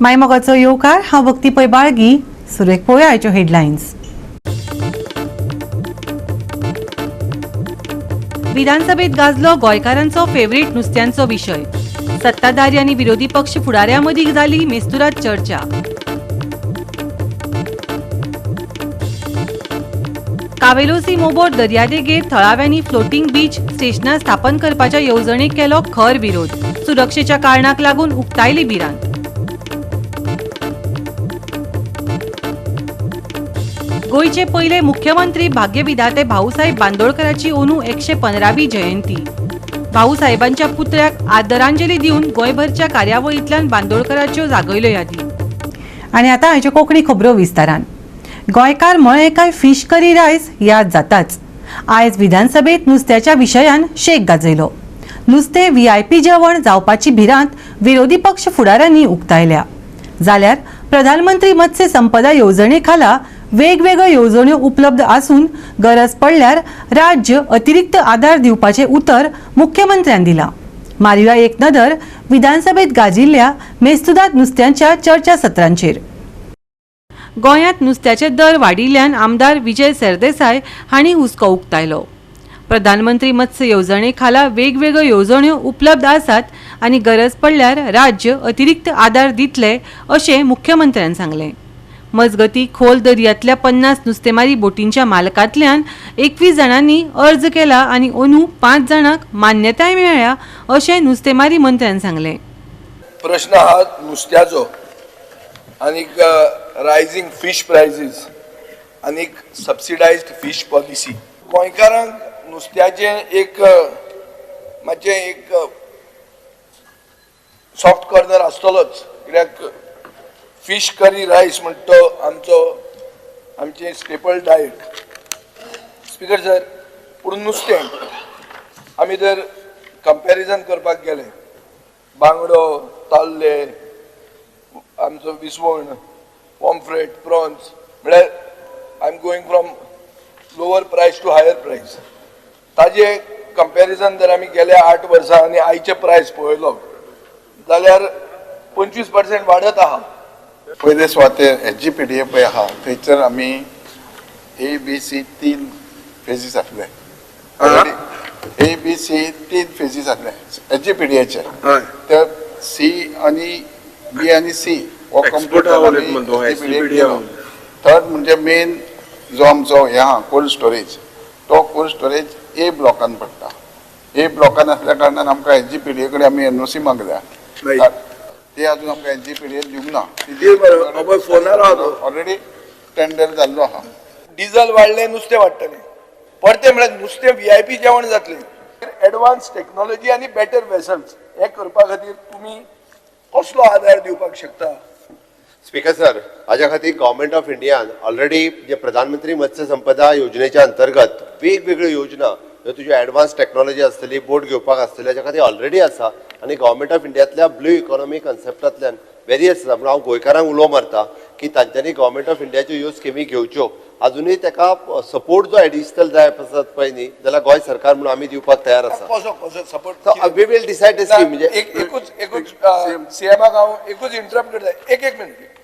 मायमोगाचो येवकार. हांव भक्ती पै बाळगी. सुरेख पळोवया आयच्यो हेडलायन्स. विधानसभेत गाजलो गोंयकारांचो फेवरेट नुस्त्यांचो विशय. सत्ताधारी आनी विरोधी पक्ष फुडाऱ्यां मदीं जाली मेस्तुरात चर्चा. कावेलोसी मोबोर दर्यादेगेर थळाव्यांनी फ्लोटिंग बीच स्टेशनां स्थापन करपाच्या येवजणेक केलो खर विरोध. सुरक्षेच्या कारणाक लागून उक्तायली भिरांत. गोंयचे पयले मुख्यमंत्री भाग्यविधाते भाऊसाहेब बांदोडकराची अंदू 115वी जयंती. भाऊसाहेबांच्या पुतळ्याक आदरांजली दिवन गोंयभरच्या कार्यावळींतल्यान बांदोडकराच्यो जागयल्यो यादी. आनी आतां आयच्यो कोंकणी खबरो विस्तारान. गोंयकार म्हळें काय फीश करी रायस याद जाताच. आयज विधानसभेत नुस्त्याच्या विशयान शेक गाजयलो. नुस्तें व्हीआयपी जेवण जावपाची भिरांत विरोधी पक्ष फुडाऱ्यांनी उक्तायल्या, जाल्यार प्रधानमंत्री मत्स्य संपदा येवजणे खाला वेगवेगळ्यो येवजण्यो उपलब्ध आसून गरज पडल्यार राज्य अतिरिक्त आदार दिवपाचें उतर मुख्यमंत्र्यान दिलां. मारुया एक नदर विधानसभेत गाजिल्ल्या मेस्तुदाद नुस्त्यांच्या चर्चा सत्रांचेर. गोंयांत नुस्त्याचे दर वाडिल्ल्यान आमदार विजय सरदेसाय हांणी हुस्को उक्तायलो. प्रधानमंत्री मत्स्य येवजणे खाला वेगवेगळ्यो येवजण्यो उपलब्ध आसात आनी गरज पडल्यार राज्य अतिरिक्त आदार दितले अशें मुख्यमंत्र्यान सांगलें. मजगतीं, खोल दर्यांतल्या 50 नुस्तेमारी बोटींच्या मालकांतल्यान 21 जाणांनी अर्ज केला आनी अंदू पांच जाणांक मान्यताय मेळ्ळ्या अशें नुस्तेमारी मंत्र्यान सांगलें. प्रश्न हा नुस्त्याचो आनीक रायझींग फीश प्रायसीस आनीक सबसिडायज्ड फीश पॉलिसी. गोंयकारांक नुस्त्याचें एक मातशें एक सॉफ्ट कॉर्नर आसतलोच, कित्याक फीश करी रायस म्हणटा तो आमचो आमचें स्टेपल डायट, स्पीकर सर. पूण नुस्तें आमी जर कंपॅरिजन करपाक गेले, बांगडो, ताल्ले, आमचो विसवण, पॉम्फ्रेट, प्रॉन्स, म्हळ्यार I am going from lower price to higher price. ताजे कंपॅरिजन जर आमी गेल्या 8 वर्सां आनी आयचे प्रायस पळयलो जाल्यार 25% वाडत आहा. पयले सुवातेर एसजीपीडीए पळय आहा, थंयसर आमी ए बी सी तीन फेजीस आसले. ए बी सी तीन फेजीस आसले एसजीपीडीएचे. ते सी आनी बी आनी सी हो Export आहा. थर्ड म्हणजे मेन जो आमचो हे आहा कोल्ड स्टोरेज, तो कोल्ड स्टोरेज ए ब्लॉकान पडटा. ए ब्लॉकान आसल्या कारणान आमकां एसजीपीडीए कडेन आमी एनओसी मागल्या. ते अजून आमकां एसजीपीडीए दिवंक ना. ती बरोबर, पळय फोनार आहा तो. ऑलरेडी टेंडर जाल्लो आहा. डिझल वाडलें, नुस्तें वाडटलें. परतें म्हळ्यार नुस्तें व्हीआयपी जेवण जातलें. एडवान्स टेक्नॉलॉजी आनी बेटर वेसल्स हे करपा खातीर तुमी कसलो आदार दिवपाक शकता? स्पीकर सर, हाज्या खातीर गव्हर्मेंट ऑफ इंडियान ऑलरेडी जे प्रधानमंत्री मत्स्य संपदा योजनेच्या अंतर्गत वेगवेगळ्यो योजना, ह्यो तुज्यो एडवान्स टेक्नॉलॉजी आसतली, बोट घेवपाक आसतली, हाज्या खातीर ऑलरेडी आसा. आनी गव्हर्मेंट ऑफ इंडियांतल्या ब्लू इकॉनॉमी कन्सेप्टांतल्यान वेरियस आसा. म्हणून हांव गोंयकारांक उलो मारता की तांच्यांनी गव्हर्मेंट ऑफ इंडियाच्यो ह्यो स्किमी घेवच्यो. अजुनूय ताका सपोर्ट जो एडिशनल जाय आसत पळय न्ही, जाल्यार गोंय सरकार म्हणून आमी दिवपाक तयार आसा. कसो कसो support? We will decide the scheme म्हणजे एक एकूच एकूच सीएमाक हांव एकूच इंटरप्ट करता. एक एक मिनिट.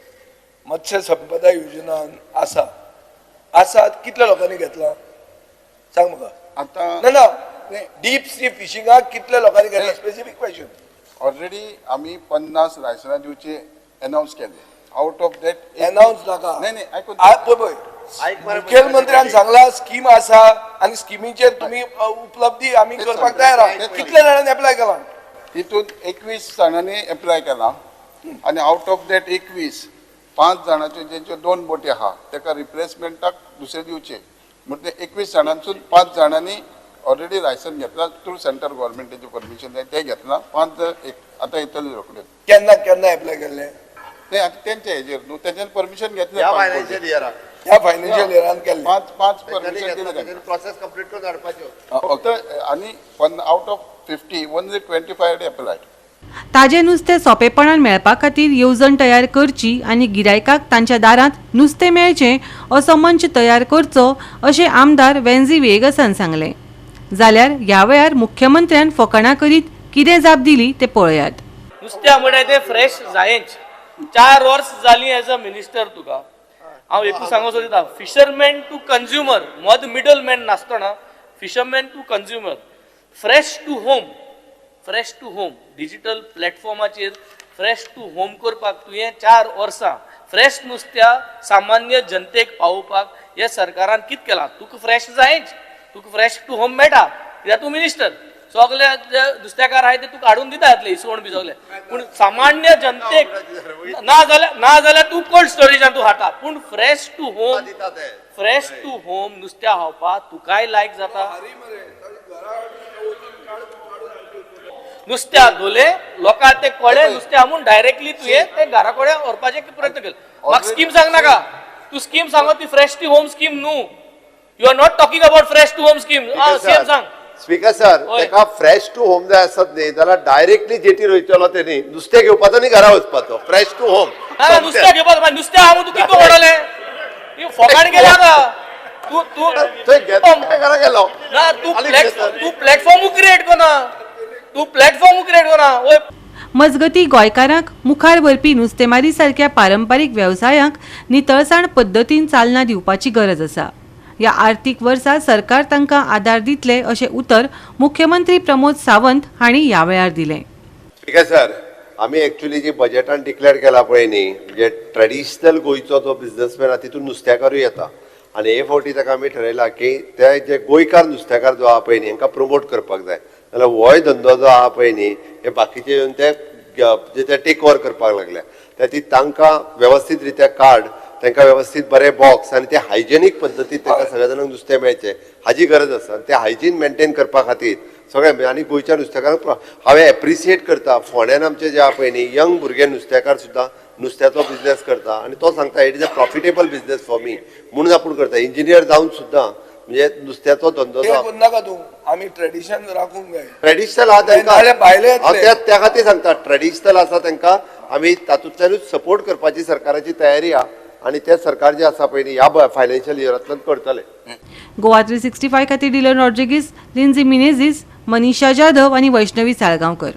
मत्स्य संपदा योजना आसा आसा, कितल्या लोकांनी घेतला सांग म्हाका. आतां ना ना, डीप सी फिशिंगाक कितल्या लोकांनी घेतला, स्पेसिफीक क्वेश्चन. ऑलरेडी आमी 50 लायसनां दिवचे अनावन्स केले. आउट ऑफ that announce नाका. नाही नाही, ऐकून पळय पळय, मुखेलमंत्र्यान सांगला स्कीम आसा आनी स्किमीचेर तुमी उपलब्धी आमी तेच करपाक सांगता. तयार आहा. तेच कितल्या जाणांनी एप्लाय केला? तितून 21 जाणांनी एप्लाय केला आनी आउट ऑफ that 21, पांच जाणांच्यो जेंच्यो दोन बोटी आहा ताका रिप्लेसमेंटाक दुसरे दिवचे. म्हणजे 21 जाणांसून पांच जाणांनी ऑलरेडी लायसन घेतला, थ्रू सेंट्रल गव्हर्मेंटाचे परमिशन जाय ते घेतला. पांच एक आतां येतले रोखडे. केन्ना केन्ना एप्लाय केल्ले? नाही, आता तेंच्या हेजेर न्हू, तेंच्यान परमिशन घेतलें. ह्या पांच फायनान्शियल बोटी. इयराक. ह्या फायनान्शियल इयरान केल्ले? पांच पांच परमिशन दिलें तांकां. प्रोसेस कंप्लीट करून हाडपाच्यो. फक्त आनी out of 50, only 25 applied. ताजें नुस्तें सोंपेपणान मेळपा खातीर येवजण तयार करची आनी गिरायकाक तांच्या दारांत नुस्तें मेळचें असो मंच तयार करचो अशें आमदार वेन्झी व्हिएगसान सांगलें. जाल्यार ह्या वेळार मुख्यमंत्र्यान फकाणां करीत कितें जाप दिली तें पळयात. नुस्त्या म्हळ्यार तें फ्रेश जायेंच. 4 वर्स जालीं एज अ मिनिस्टर तुका. हांव एकूच सांगूंक सोदिता, फिशरमॅन टू कंज्युमर मद मिडल मॅन नासतना fisherman to consumer, fresh to home, fresh to home digital प्लॅटफॉर्माचेर fresh to home करपाक तुवें 4 वर्सां फ्रेश नुस्त्या सामान्य जनतेक पावोवपाक हे सरकारान कितें केलां? तुका फ्रेश जायच, तुका फ्रेश टू होम मेळटा कित्याक तूं मिनिस्टर. सगळे जे नुस्तेकार आहाय ते तुका हाडून दिता येतले इसवण बी सगळे, पूण सामान्य जनतेक ना जाल्यार तूं कोल्ड स्टोरेजान तूं खाता, पूण fresh to home, fresh to home नुस्त्या खावपाक तुकाय लायक जाता. नुस्त्या धुले, लोकांक ते कळ्ळे नुस्त्या म्हूण डायरेक्टली तुवें ते घरा कडेन व्हरपाचे प्रयत्न केले. म्हाका स्कीम सांग नाका तूं. स्कीम सांगो ती फ्रेश टू होम स्कीम न्हू. You are not talking about fresh to home scheme. CM सांग. स्पीकर सर, तेका फ्रेश टू होम जाय आसत न्ही जाल्यार डायरेक्टली जेटीर वयतलो, तेणी नुस्तें घेवपाचो आनी घरा वचपाचो, फ्रेश टू होम. ना, नुस्त्या घेवपाक मागीर नुस्त्या हांव तूं कितें व्हडलें ती फोकाण गेल्या आतां तूं तूं थंय घेतलो, घरा गेलो. ना तूं आनी तूं प्लॅटफॉर्मू क्रिएट करना, तूं प्लॅटफॉर्मू क्रिएट करना वय. मजगती, गोंयकारांक मुखार व्हरपी नुस्तेमारी सारक्या पारंपारीक वेवसायांक नितळसाण पद्दतीन चालना दिवपाची गरज आसा. ह्या आर्थीक वर्सा सरकार तांकां आदार दितले अशें उतर मुख्यमंत्री प्रमोद सावंत हांणी ह्या वेळार दिलें. स्पीकर सर, आमी एक्चुली जी बजेटान डिक्लेअर केला पळय न्ही, म्हणजे ट्रेडिशनल गोंयचो जो बिझनसमॅन आहा तितून नुस्तेकारूय येता आनी हे फावटी ताका आमी ठरयलां की ते जे गोंयकार नुस्तेकार जो आहा पळय न्ही, हांकां प्रमोट करपाक जाय. जाल्यार होय धंदो जो आहा पळय न्ही, हे बाकीचे येवन ते जे ते टेक ओवर करपाक लागले. त्या खातीर तांकां वेवस्थीत रित्या कार्ड, तांकां वेवस्थीत बरे बॉक्स आनी ते हायजेनीक पद्दतीन तांकां सगळ्या जाणांक नुस्तें मेळचें हाजी गरज आसा. आनी ते हायजीन मेंटेन करपा खातीर सगळें आनी गोंयच्या नुस्तेकारांक हांवें एप्रिसिएट करता. फोंड्यान आमचे जे आहा पळय न्ही, यंग भुरगे नुस्तेकार सुद्दां नुस्त्याचो बिझनेस करता आनी तो सांगता, "It is a profitable business for me" म्हणून आपूण करता. इंजिनियर जावन सुद्दां म्हणजे नुस्त्याचो धंदो ते जो करनाका तूं, आमी ट्रेडिशन राखूंक जाय. ट्रेडिशनल आहा तांकां. नाजाल्यार भायले येतले. हांव त्या खातीर सांगता, ट्रेडिशनल आसा तांकां आमी तातूंतल्यानूच सपोर्ट करपाची सरकाराची तयारी आहा आनी ते सरकार जे आसा पळय न्ही, ह्या फायनान्शियल इयरांतल्यान करतले. गोवा 365 खातीर डिलन रॉड्रिगीस, लिन्झी मिनेझिस, मनीषा जाधव आनी वैष्णवी साळगांवकर.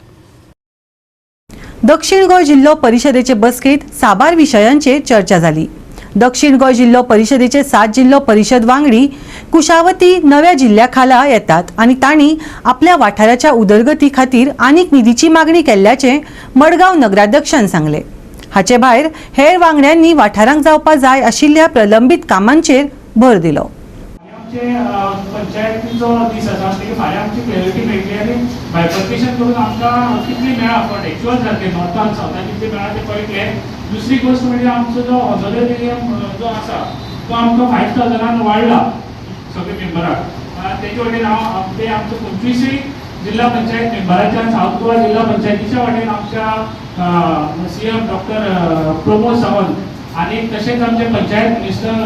दक्षिण गोंय जिल्हो परिशदेचे बसकेत साबार विशयांचेर चर्चा जाली. दक्षिण गोंय जिल्हो परिशदेचे सात जिल्हो परिशद वांगडी कुशावती नव्या जिल्ह्या खाला येतात आनी तांणी आपल्या वाठाराच्या उदरगती खातीर आनीक निधीची मागणी केल्ल्याचें मडगांव नगराध्यक्षान सांगलें. हाचे भायर हेर वांगड्यांनी वाठारांक जावपा जाय आशिल्ल्या प्रलंबीत कामांचेर भर दिलो. आमचे पंचायतीचो दीस आसा म्हणटकीर फाल्यां आमची क्लॅरिटी मेळटली आनी बायफर्केशन करून आमकां कितली मेळ्ळा फंड एक्चुअल सारकें नॉर्थान सावथान कितली मेळ्ळा तें कळटलें. दुसरी गोश्ट म्हणजे आमचो जो ऑनोरेरियम जो आसा तो आमकां 5,000न वाडला सगळे मेंबराक. तेजे वटेन हांव ते आमच्या 25य जिल्हा पंचायत मेंबराच्या, सावथ गोवा जिल्हा पंचायतीच्या वाटेन आमच्या सीएम डॉक्टर प्रमोद सावंत आणि तशेंच आमचे पंचायत मिनिस्टर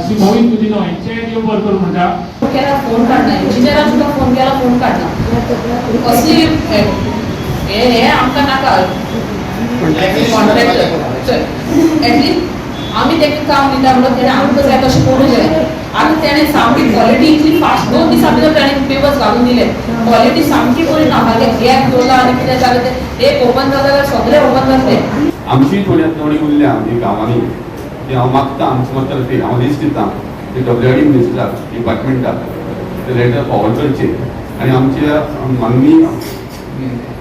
श्री मोहीन गुदिन्हो यांचे देव बरो करूं म्हणटा. केला फोन काडना, इंजिनियरान सुद्दां फोन केला, फोन काडना. कसली हे हे हे आमकां नाका. कॉन्ट्रॅक्टर एटलिस्ट आमी तेका काम दिता म्हणून तेणें आमकां जाय तशें करूंक जाय. आतां तेणें सामकी क्वॉलिटी इतली फास्ट, 2 दिसां भितर तेणें पेपर्स घालून दिले. क्वॉलिटी सामकी बरी ना. मागीर गॅप दवरला आनी कितें जालें तें एक ओपन जालें जाल्यार सगळें ओपन जातलें. आमची थोडी थोडी उरल्या आमची गांवांनी ती हांव मागता आमच्या तर्फे. हांव लिस्ट दिता ते डब्ल्यू आर डी मिनिस्टराक, डिपार्टमेंटाक ते लेटर फॉरवर्ड करचे आनी आमच्या माननीय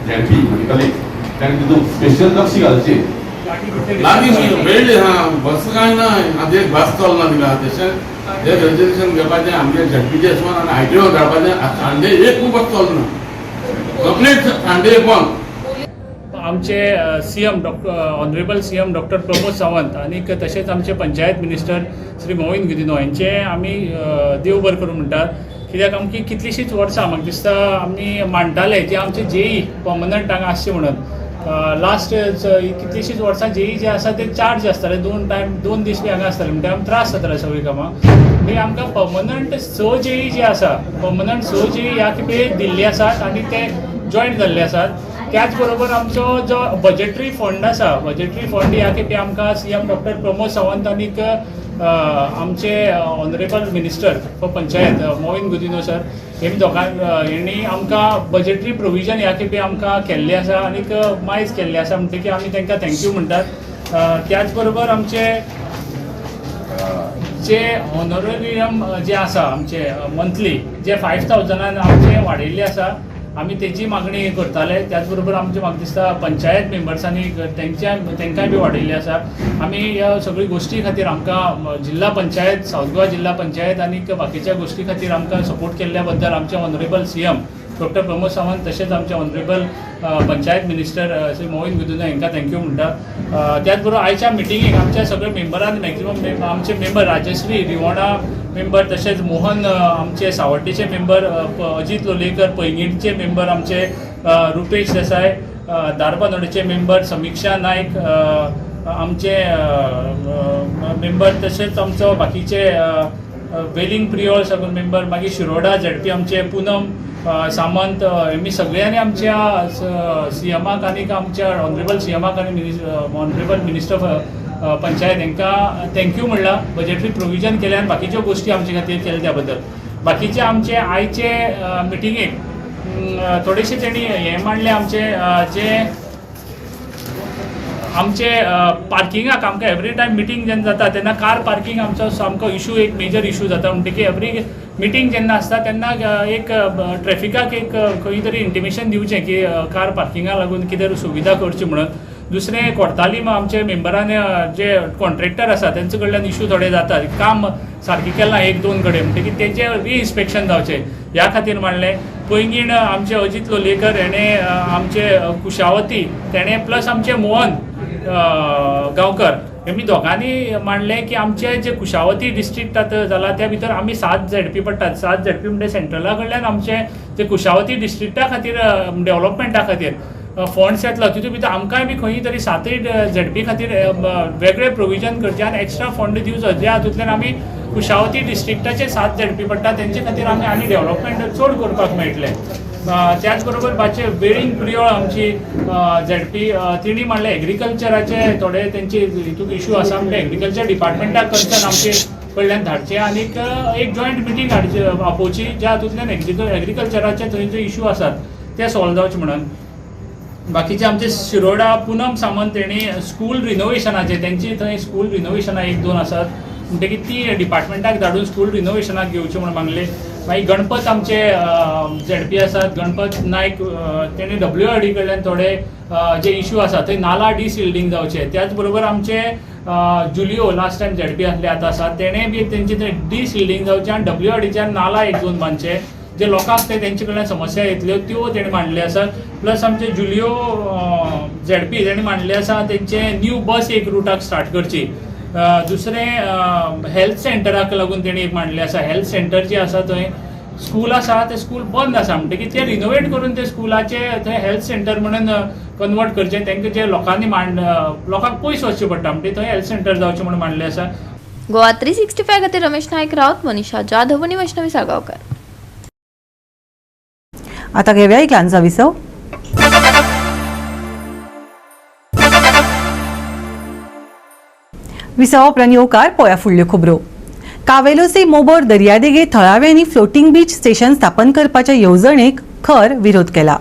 झेडपी म्हणजे कलेक्ट ताणें तितून स्पेशल लक्ष घालचें. लागीं वेळ आहा, बस कांय ना. आतां एक बस चलना थिंगा. तशें हे रजिस्ट्रेशन घेवपाचें आमगे झेडपीचें वचून आनी आयटीओ धाडपाचें. आतां सांडे एक बस चलना, कंप्लीट सांडे बंद. आमचे CM doctor, honourable CM doctor Pramod Sawant आनी तशेंच आमचे पंचायत मिनिस्टर श्री मोहीन गुदिन्हो हेंचे आमी देव बरें करूं म्हणटात, कित्याक आमची कितलींशींच वर्सां म्हाका दिसता आमी मांडटाले की आमचे जेई पर्मनंट हांगा आसचे म्हणून. लास्ट कितलींशींच वर्सां जेई जे आसा ते चार्ज आसताले, दोन टायम 2 दीस बी हांगा आसताले, म्हणटा आमकां त्रास जाताले सगळीं कामां. मागीर आमकां पर्मनंट स जेई जे आसा, पर्मनंट स जेई ह्या खेपे दिल्ले आसात आनी ते जॉयन जाल्ले आसात. त्याच बरोबर आमचो जो बजेटरी फंड आसा, बजेटरी फंड ह्या खेपे आमकां सीएम डॉक्टर प्रमोद सावंत आनीक आमचे honourable minister for panchayat Mauvin Godinho sir हेमी दोगां हेणी आमकां बजेटरी प्रोविजन ह्या खेपे आमकां केल्लें आसा आनीक मायज केल्लें आसा, म्हणटकीर आमी तांकां thank you म्हणटात. त्याच बरोबर आमचे जे ऑनोरेरियम जे आसा आमचे मंथली जे 5000 आमचे वाडयल्ले आसा, आमी तेजी मागणी करताले. त्याच बरोबर आमचे म्हाका दिसता पंचायत मेंबर्सांनी तेंकांय बी वाडयल्ले आसा. आमी ह्या सगळी गोश्टी खातीर आमकां जिल्हा पंचायत, सावथ गोवा जिल्हा पंचायत आनी बाकीच्या गोश्टी खातीर आमकां सपोर्ट केल्ल्या बद्दल आमचे honourable CM doctor Pramod Sawant तशेंच आमचे ऑनरेबल पंचायत मिनिस्टर श्री मोहीन गुदिन्हो हांकां thank you म्हणटा. त्याच बरोबर आयच्या मिटिंगेक आमच्या सगळे मेंबरान, मॅक्झिमम आमचे मेंबर राजश्री रिवोणा मेंबर, तशेंच मोहन आमचे सावड्डेचे मेंबर, अजीत लोलयेकर पैंगीणचे मेंबर, आमचे रुपेश देसाय धारबांदोडेचे मेंबर, समिक्षा नायक आमचे मेंबर, तशेंच आमचो बाकीचे वेलिंग प्रियोळ सगळे मेंबर, मागीर शिरोडा झेडपी आमचे पुनम सामंत, हेमी सगळ्यांनी आमच्या सीएमाक आनी आमच्या ऑनरेबल सीएमाक आनी ऑनरेबल मिनिस्टर पंचायत हांकां thank you म्हणलां, बजेटरी प्रोविजन केलें आनी बाकीच्यो गोश्टी आमचे खातीर केल्या त्या बद्दल. बाकीचे आमचे आयचे मिटिंगेक थोडेशे तेणी हें मांडलें, आमचे जे आमचे पार्किंगाक आमकां एवरी टायम मिटींग जेन्ना जाता तेन्ना कार पार्किंग आमचो सामको इशू, एक मेजर इशू जाता. म्हणटकीर एवरी मिटींग जेन्ना आसता तेन्ना एक ट्रॅफिकाक एक खंय तरी इंटिमेशन दिवचें की कार पार्किंगाक लागून कितें सुविधा करची म्हणून. दुसरें, कोर्तालीम आमचे मेंबरान जे कॉन्ट्रॅक्टर आसा तेंचे कडल्यान इशू थोडे जाता, काम सारकें केलां एक दोन कडेन, म्हणटकीर तेजें रिइन्स्पेक्शन जावचें ह्या खातीर मांडलें. पैंगीण आमचे अजीत लोलयेकर हेणें आमचे कुशावती तेणें प्लस आमचे मोहन गांवकर हेमी दोगांनी मांडलें की आमचे जे कुशावती डिस्ट्रिक्ट आतां जाला त्या भितर आमी 7 झेडपी पडटात. 7 झेडपी म्हणजे सेंट्रला कडल्यान आमचे जे कुशावती डिस्ट्रिक्टा खातीर डेव्हलपमेंटा खातीर फंड्स येतलो, तितून भितर आमकांय बी खंय तरी 7 झेडपी खातीर वेगळे प्रोविजन करचें आनी एक्स्ट्रा फंड दिवचो, ज्या हातूंतल्यान आमी कुशावती डिस्ट्रिक्टाचे 7 झेडपी पडटा तेंचे खातीर आमी आनी डेव्हलपमेंट चड करपाक मेळटलें. त्याच बरोबर बाचे वेळींग प्रियोळ आमची झेडपी तिणी म्हणलें एग्रीकल्चराचे थोडे तेंचे हितून इशू आसा, म्हणजे एग्रीकल्चर डिपार्टमेंटाक कन्सर्न आमचे कडल्यान धाडचे आनीक एक जॉयंट मिटींग हाडची आपोवची, ज्या हातूंतल्यान एग्रीकल्चराचे थंय जे इशू आसात ते सॉल्व जावचे म्हणून. बाकीचे आमचे शिरोडा पुनम सामंत तेणी स्कूल रिनोवेशनाचे, तेंची थंय स्कूल रिनोवेशनां एक दोन आसात, म्हणटकीर ती डिपार्टमेंटाक धाडून स्कूल रिनोवेशनाक घेवची म्हणून मागले. मागीर गणपत आमचे झेडपी आसात, गणपत नायक, तेणी WRD कडल्यान थोडे जे इशू आसा थंय नाला डिसिल्डिंग जावचे. त्याच बरोबर आमचे जुलियो लास्ट टायम झेडपी आसले आतां आसा, तेणें बी तेंचे थंय डिसिल्डिंग जावचें आनी WRDच्यान नाला एक दोन बांदचे, जे लोकांक ते तेंचे कडल्यान समस्या येतल्यो त्यो तेणी मांडले आसात. प्लस आमचे जुलियो झेडपी तेणी मांडले आसा तेंचे न्यू बस एक रुटाक स्टार्ट करची. दुसरें, हेल्थ सेंटराक लागून तेणी एक मांडलें आसा, हेल्थ सेंटर जे आसा थंय स्कूल आसा तें स्कूल बंद आसा, म्हणटकीर तें रिनोवेट करून ते स्कुलाचे थंय हेल्थ सेंटर म्हणून कन्वर्ट करचें. तांकां जे लोकांनी मांड लोकांक पयस वचचें पडटा, म्हणटकीर थंय हेल्थ सेंटर जावचें म्हणून मांडलें आसा. गोवा 365 खातीर रमेश नायक राऊत, मनीषा जाधव आनी वैष्णवी साळगांवकर. आता घेऊया एक ल्हानसा विसव. विसवा उपरांत येवकार पळोवया फुडल्यो खबरो. कावेलोसी मोबोर दर्यादेगे थळाव्यांनी फ्लोटींग बीच स्टेशन स्थापन करपाच्या येवजणेक खर विरोध केला.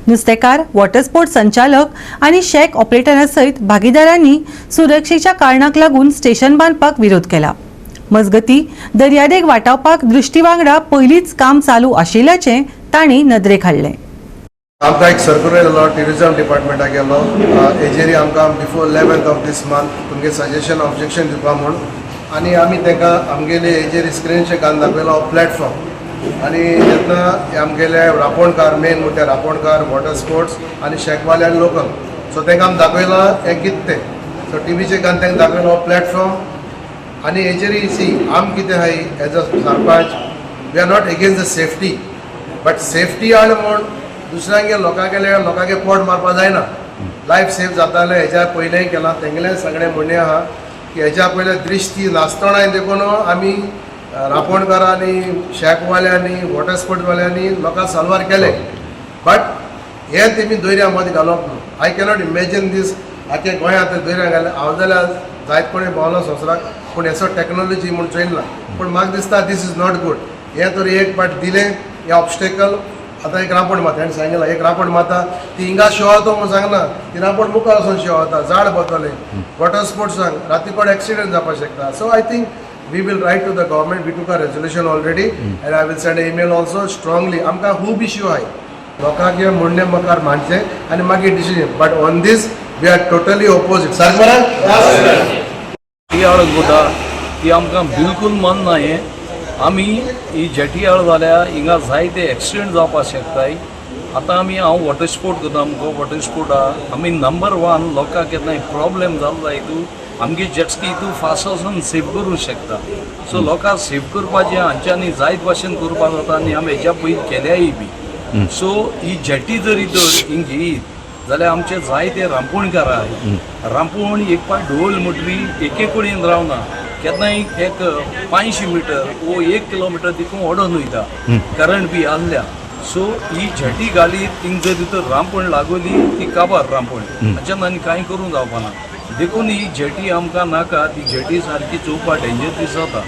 नुस्तेकार, वॉटर स्पोर्ट संचालक आनी शॅक ऑपरेटरा सयत भागीदारांनी सुरक्षेच्या कारणाक लागून स्टेशन बांदपाक विरोध केला. मजगती, दर्यादेग वाटावपाक दृश्टी वांगडा पयलींच काम चालू आशिल्ल्याचें तांणी नदरेक हाडलें. आमकां एक सर्कुलर येयलो ट्युरिजम डिपार्टमेंटाक गेलो, हेजेरी आमकां before 11th of this month तुमगे सजेशन ऑब्जेक्शन दिवपा म्हूण. आनी आमी तांकां आमगेले हेजेर स्क्रीनचे घालून दाखयलो प्लॅटफॉर्म. आनी तेन्ना आमगेले रापोणकार, मेन म्हणटा रापोणकार, वॉटर स्पोर्ट्स आनी शेकवाले आनी लोकल, सो तांकां आमी दाखयलां हें कितें तें. सो टिवीचेर घालून तांकां दाखयलो प्लॅटफॉर्म. आनी हेजेर सी आम कितें आहाय, as a sarpanch we are not against the safety, but safety आड म्हूण दुसऱ्यांगे लोकांगेले लोकांगे पोट मारपा जायना. लायफ सेफ जातालें. हेज्या पयलेंय केलां, तेंगेलें सगळें म्हणणें आहा की हेज्या पयलें दृश्टी नासतनाय देखून आमी रापोणकारांनी, शॅकवाल्यांनी, वॉटर स्पोर्टवाल्यांनी लोकांक साल्वार केले, बट हे तेमी दोऱ्या मदीं घालप न्हू. I cannot imagine दीस. आख्या गोंयांत दोऱ्या घाले. हांव जाल्यार जायत कोणी भोंवलो संवसाराक, पूण हेसो टॅक्नोलॉजी म्हूण चोयला ना. पूण म्हाका दिसता this is not good. हें तर एक पाट दिलें हें ऑब्स्टेकल. आतां एक रांपण मारता, हाणें सांगिलां, एक रांपण मारता ती हिंगा शेवातो म्हूण सांगना, ती रांपण मुखार वचून शेवता, झाड बतले. वॉटर स्पोर्ट्सांक राती कडेन एक्सिडंट जावपाक शकता. So I think we will write to the government. We took a resolution already and I will send email also strongly. आमकां खूब इश्यू आहाय, लोकांक हें म्हणणें मुखार मांडचें आनी मागीर decision, but on this we are totally opposite. सारकें मरे? जेटीआळ कोता ती आमकां बिलकूल मानना. हें आमी ही जेटीआळ जाल्यार हिंगा जायते एक्सिडंट जावपाक शकताय. आतां आमी, हांव वॉटर स्पोर्ट करता, आमकां वॉटर स्पोर्ट आहा. आमी नंबर वन, लोकांक केन्नाय प्रॉब्लेम जालो जाय हितू आमगे जेटस्की हितू फास्ट वचून सेव करूंक शकता. सो लोकांक सेव करपाचें हांच्यांनी जायत भाशेन करपाक जाता आनी आमी हेज्या पयलीं केल्याय बी. सो ही जेटी जरी तर हिंग घेयत जाल्यार आमचे जायते रांपोणकार आहाय. रांपोण एक पाट ढोल म्हणटरी एके कडेन रावना, केन्नाय एक 500 मिटर वो 1 किलोमिटर तितून ओडोन वयता करंट बी आहल्या. सो ही जेटी घाली, थिंग जर तर रांपण लागोली ती काबार रांपण, हाच्यान आनी कांय करूंक जावपाना. देखून ही जेटी आमकां नाका. ती जेटी सारकी चोवपा डेंजर दिसता.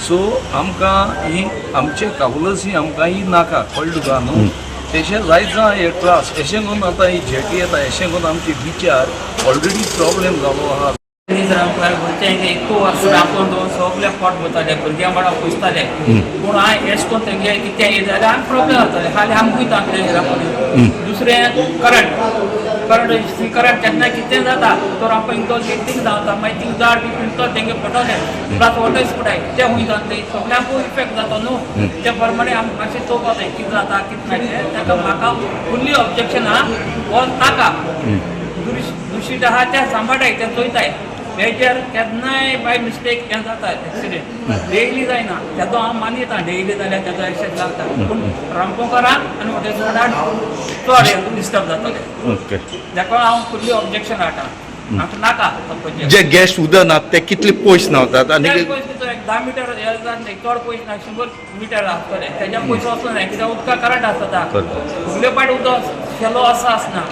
सो आमकां ही आमचे कावलसी आमकां ही नाका, कळ्ळें तुका न्हू? तेशें जायत जाण हे त्रास एशें करून आतां ही जेटी येता, एशें करून आमचे बिचार ऑलरेडी प्रॉब्लेम जालो आहा. गोंयचे इतको वर्स रांपोण दवरून सगळे पोट भरताले, भुरग्यां बाळां पोसताले. पूण हांव एश कोन्न तेंगे कितें येयलें जाल्यार आमकां प्रॉब्लेम जाताले. खाली आमकां वयता रांपोण. दुसरें करंट, करंट, करंट केन्ना कितें जाता तो रांपोण तो थिंग धांवता, मागीर थिंग झाड बी पिंजतो तेंगे पडटले. प्लस वॉटर स्पोर्टाय ते खूंय जातले, सगळ्यांकूय इफेक्ट जातो न्हू. ते प्रमाणे आमी मातशें चोवपा जाय कितें जाता कितें ना तें. ताका म्हाका फुल्ली ऑब्जेक्शन आहा, हो नाका. दुशीत आहा त्या सांबाळटाय, ते चोयताय. मेजर केन्नाय बाय मिस्टेक हें जाता एक्सिडेंट, डेली जायना. तेजो हांव मानयता, डेली जाल्यार तेजो एक्सिडेंट जाता. पूण रांपोणकारांक आनी वॉटर स्पोर्टाक चड डिस्टर्ब जातले. ताका हांव फुल्ली ऑब्जेक्शन हाडटा, आमकां नाका तो प्रोजेक्ट. जे गेस्ट उदक नात ते कितले पयस न्हांवतात आनी चड पयस कितें, एक 10 मिटर हे जातले, चड पयस ना, 100 मिटर आसतले, तेज्या पयस वचना, कित्याक उदका करंट आसता. फुडले पाट उदक शेलो आसा आसना.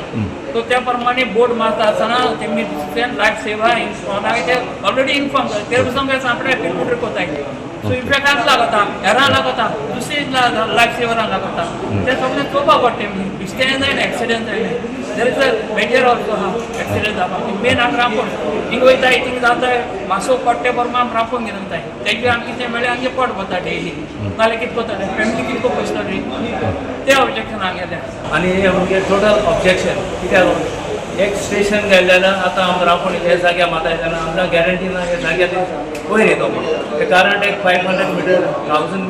सो त्या प्रमाणे बोट मारता आसतना तेमी लायफ सेवा मागीर ते ऑलरेडी इन्फॉर्म जाता. ते पसून काय सांपडे फिरपुटर कोताय. सो इफेक्टाक लागता, हेरां लागता, दुसरी लायफ सेवरांक लागता. ते सगळें चोवपाक पडटा. बेश्टें जायना, एक्सिडंट जायना. There is a major also आहा एक्सिडंट जावपाक. मेन आमी रांपोण हिंग वयताय, थिंग जाताय, मासो पडटे बरोबर आमी रांपोण घेवन वयताय. तेजे आमी कितें मेळ्ळें, आमचें पोट भरता डेली, नाल्यार कितें करतले? फॅमिली कितें पोसतली? ते ऑब्जेक्शन हांगेलें. आनी हे आमगे टोटल ऑब्जेक्शन. कित्याक एक स्टेशन गेले जाल्यार आतां आम रांपोण हे जाग्यार मारता जाल्यार आमकां गॅरंटी ना हे जाग्यार वयर येतो म्हूण. ते कारण एक 500 meter, 1000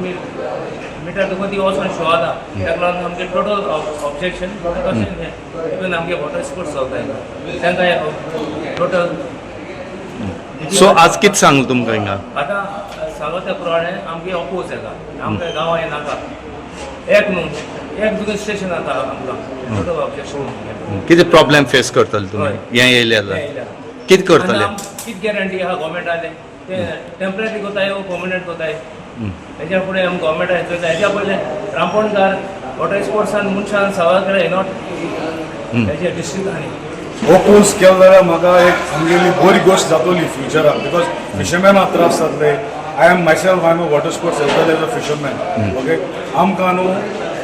meter तुका ती वचोन शोता. ताका लागून आमगे टोटल ऑब्जेक्शन. तशें इवन आमगे वॉटर स्पोर्ट्स चलताय तांकां टोटल. सो आज कितें सांगलें तुमकां हिंगा? आतां सांगो त्या प्रमाणे आमगे अपोज येता. आमकां गांवां हें नाका. एक न्हू, एक तुका स्टेशन जाता आमकां टोटल ऑब्जेक्शन. कितें प्रॉब्लेम फेस करतले तुमी हें येयलें जाल्यार? कितें करतले? कितें गॅरंटी आहा गव्हर्मेंटाले? ते टेंपररी कोताय वो पर्मनंट कोताय? हेज्या फुडें आमी गव्हर्मेंटान चोयता. हेज्या पयलें रांपोणकार वॉटर स्पोर्ट्सान मनशान सवाल केले not हेजे डिस्ट्रिक्टांनी. हो कोर्स केलो जाल्यार म्हाका एक आमगेली बरी गोश्ट जातली फ्युचराक, because फिशरमॅनाक त्रास जातले. I am myself, I am a water sports as well as a fisherman, okay? आमकां न्हू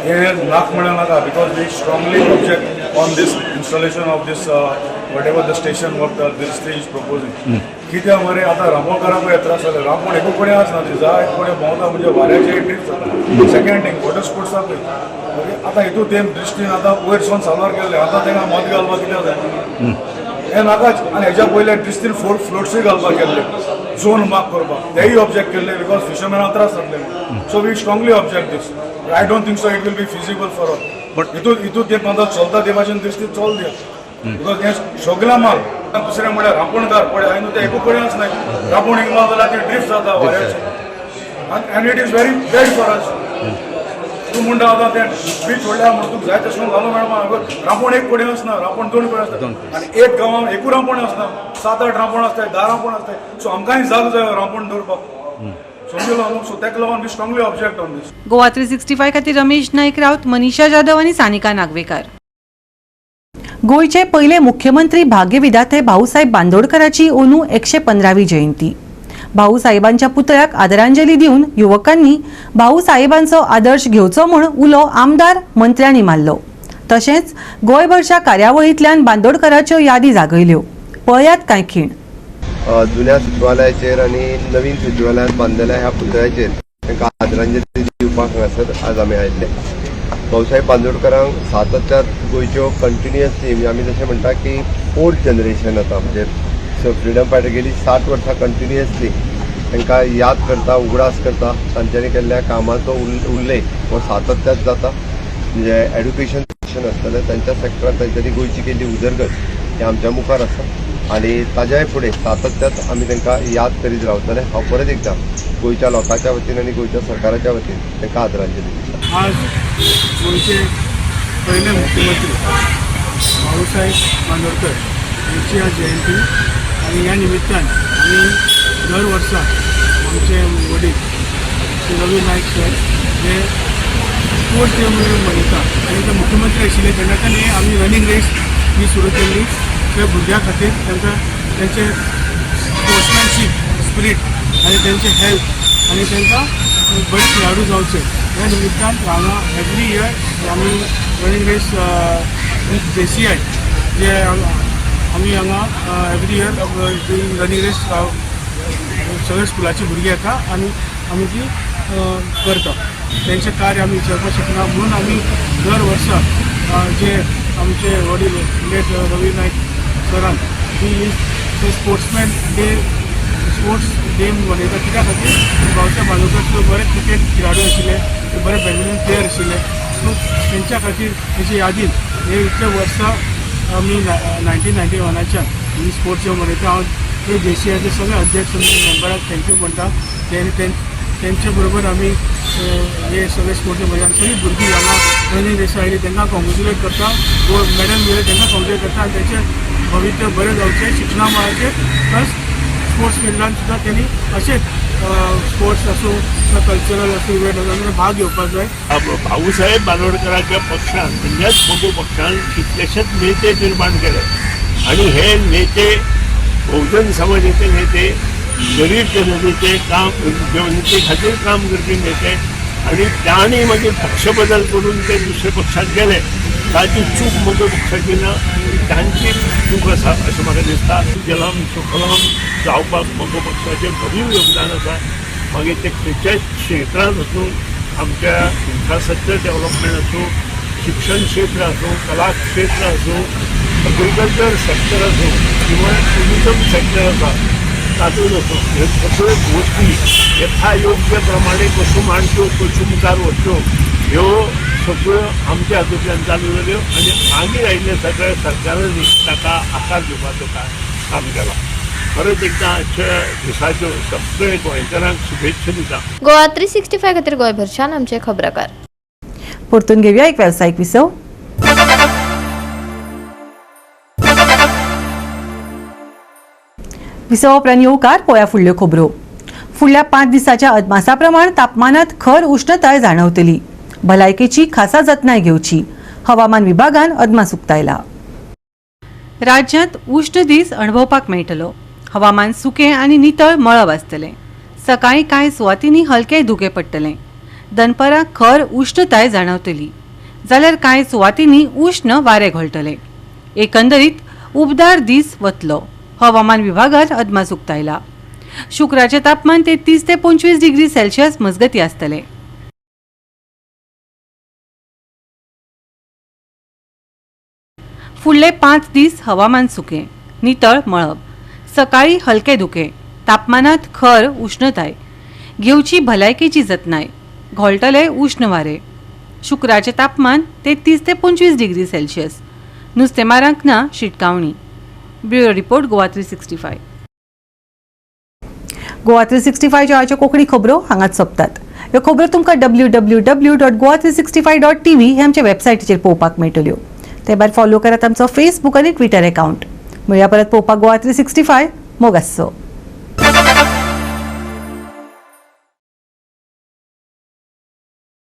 हें नाक म्हळ्यार नाका, because we strongly object on this installation of this whatever the station, what this is proposing. कित्याक मरे, आतां रांपोणकारांकूय त्रास जाले. रांपोण एकूच कडेन आसना, ती जाय कडेन भोंवता, म्हणजे वाऱ्याचेर ट्रीप जाता. सेकंड थिंग, वॉटर स्पोर्ट्साकूय, ओके? आतां हितून ते दृश्टीन आतां वयर सावन साल्वार केल्ले, आतां तांकां मत घालपाक कित्याक जाय? हें नाकाच. आनी हेज्या पयले दृश्टीन फोर फ्लोट्सूय घालपाक गेल्ले झोन मार्क करपाक, तेय ऑब्जेक्ट केल्ले, because फिशरमॅनाक त्रास जातले. So we strongly object this. I don't think so it will be feasible for all. But हितून हितून ते आतां चलता ते भाशेन दृश्टीन चल दिया, because हें सगळें माल. दुसरें म्हळ्यार रांपोणकार पळय हांवें न्हू ते एकूच कडेन आसनाय. रांपोण हिंगा मारता जाल्यार ती ड्रिफ्ट जाता वाऱ्याची and it is very bad for us. तूं म्हणटा आतां तें बीच व्हडलें आहा म्हणून तुका जाय तशें घालूंक मेळपा. रांपोण एक कडेन आसना, रांपोण दोन कडेन आसता आनी एक गांवांत एकूय रांपोण आसना, सात आठ रांपोण आसताय, 10 रांपोण आसताय. सो आमकांय जाग जाय रांपोण दवरपाक, समजलो न्हू? सो ताका लागून we strongly object on this. Goa 365 खातीर रमेश नाईक राऊत, मनीषा जाधव आनी सानिका नागवेकर. गोंयचे पयले मुख्यमंत्री भाग्यविधाते भाऊसाहेब बांदोडकराची अंदू 115वी जयंती. भाऊसाहेबांच्या पुतळ्याक आदरांजली दिवन युवकांनी भाऊसाहेबांचो आदर्श घेवचो म्हूण उलो आमदार मंत्र्यांनी मारलो. तशेंच गोंयभरच्या कार्यावळींतल्यान बांदोडकराच्यो यादी जागयल्यो. पळयात कांय खीण. जुन्या सचिवालयाचेर आनी नवीन सचिवालयांत बांदलेल्या ह्या पुतळ्याचेर तांकां आदरांजली दिवपाक हांगासर आज आमी आयिल्ले. भाऊसाहेब बांदोडकरांक सातत्यान गोंयच्यो कंटिन्युअसली, म्हणजे आमी जशें म्हणटा की फोर्थ जनरेशन आतां, म्हणजे फ्रिडम फायटर गेली 60 वर्सां कंटिन्युअसली तांकां याद करता, उगडास करता. तांच्यांनी केल्ल्या कामाचो उल्लेख हो सातत्यात जाता. म्हणजे एड्युकेशन आसतलें तांच्या सेक्टरान तांच्यांनी गोंयची केल्ली उदरगत ही आमच्या मुखार आसा आनी ताज्याय फुडें सातत्यात आमी तांकां याद करीत रावतले. हांव परत एकदां गोंयच्या लोकांच्या वतीन आनी गोंयच्या सरकाराच्या वतीन तांकां आदरांजली दिता. आज गोंयचे पयले मुख्यमंत्री भाऊसाहेब बांदोडकर यांची आज जयंती आनी ह्या निमित्तान आमी दर वर्सा आमचे वडील श्री रवी नायक सर हे स्पोर्ट्स डे म्हणून मनयता आनी ते मुख्यमंत्री आशिल्ले तेन्नाच्यान हे आमी रनींग रेस ही सुरू केल्ली. त्या भुरग्यां खातीर तांकां तेंचे स्पोर्ट्समॅनशीप स्पिरीट आनी तेंचे हेल्थ आनी तांकां बरे खेळाडू जावचे ह्या निमित्तान हांगा एवरी इयर आमी रनींग रेस वीथ JCI जे आमी हांगा एवरी इयर रनींग रेस सगळे स्कुलाची भुरगीं येता आनी आमी ती करता. तेंचें कार्य आमी विसरपाक शकना म्हणून आमी दर वर्सा जे आमचे वडील लेट रवी नायक सरान ती स्पोर्ट्समॅन डे स्पोर्ट्स डे मनयता. कित्या खातीर भाऊसाहेब बांदोडकर बरे क्रिकेट खेळाडू आशिल्ले, ते बरे बॅडमिंटन प्लेयर आशिल्ले. सो तेंच्या खातीर तेंच्या यादीन हे इतले वर्सां आमी 1991च्यान ही स्पोर्ट्स डे मनयता. हांव ते JCIचे सगळे अध्यक्ष मेंबराक thank you म्हणटा. तेंचे बरोबर आमी हे सगळे स्पोर्ट्स डे मनयता. सगळीं भुरगीं हांगा रनींग रेस आयली तांकां कॉंग्रेच्युलेट करता, गोल्ड मॅडल मेळ्ळें तांकां कॉंग्रेच्युलेट करता आनी तेंचें भवित्य बरें जावचें शिक्षणा मळाचेर प्लस स्पोर्ट्स फिल्डान सुद्दां तेणी अशेंच स्पोर्ट्स आसूं किंवा कल्चरल आसूं इव्हेंट आसूं भाग घेवपाक जाय. भाऊसाहेब बांदोडकराच्या पक्षान म्हणजेच मगो पक्षान कितलेशेच नेते निर्माण केले आणि हे नेते बहुजन समाजाचे नेते, गरीब जनतेचे काम जनते खातीर काम करपी नेते आणि तांणी मागीर पक्ष बदल करून ते दुसऱ्या पक्षात गेले. ताची चूक मगो पक्षाची ना, तांची चूक आसा अशें म्हाका दिसता. जलम सुफलम जावपाक मगो पक्षाचें भरीव योगदान आसा. मागीर ते खंयच्याय क्षेत्रांत आसूं, आमच्या इन्फ्रास्ट्रक्चर डेव्हलपमेंट आसूं, शिक्षण क्षेत्र आसूं, कला क्षेत्र आसूं, एग्रीकल्चर सेक्टर आसूं किंवा टुरिजम सेक्टर आसा तातूंत आसूं, ह्यो सगळ्यो गोश्टी यथायोग्य प्रमाणे कश्यो मांडच्यो, कश्यो मुखार वच्च्यो, ह्यो सगळ्यो आमच्या हातूंतल्यान चालू जाल्यो आनी मागीर आयिल्ल्या सगळ्या सरकारांनी ताका आकार दिवपाचो काम केलां. परत एकदां आजच्या दिसाच्यो सगळे गोंयकारांक शुभेच्छा दिता. गोवा 365 खातीर गोंयभरच्यान आमचे खबराकार. परतून घेऊया एक वेवसायीक विसव. विसवा उपरांत येवकार पळोवया फुडल्यो खबरो. फुडल्या 5 दिसाच्या अदमासा प्रमाण तापमानात खर उश्णताय जाणवतली. भलायकेची खासा जतनाय घेवची, हवामान विभागान अदमास उक्तायला. राज्यांत उश्ण दीस अणभवपाक मेळटलो. हवामान सुकें आनी नितळ मळब आसतलें. सकाळीं कांय सुवातींनी हलके धुकें पडटलें. दनपरां खर उश्णताय जाणवतली जाल्यार कांय सुवातींनी उश्ण वारें घोळटलें. एकंदरीत उबदार दीस वतलो, हवामान विभागान अदमास उक्तायला. शुक्राचें तापमान 33 ते 25 डिग्री सेल्सियस मजगतीं आसतलें. फुडले 5 दीस हवामान सुकें, नितळ मळब, सकाळीं हलके धुकें, तापमानात खर उश्णताय, घेवची भलायकेची जतनाय, घोळटले उश्ण वारें. शुक्राचें तापमान 33 ते 25 डिग्री सेल्सियस. नुस्तेमारांक ना शिटकावणी. Bureau report, Goa 365. Goa 365च्यो आयच्यो कोंकणी खबरो हांगाच सोंपतात. ह्यो खबरो तुमकां www.goa365.tv हे आमच्या वेबसायटीचेर पळोवपाक मेळटल्यो. ते भायर फॉलो करात आमचो फेसबूक आनी ट्विटर एकावंट. मेळया परत पळोवपाक गोवा 365. मोग आसचो.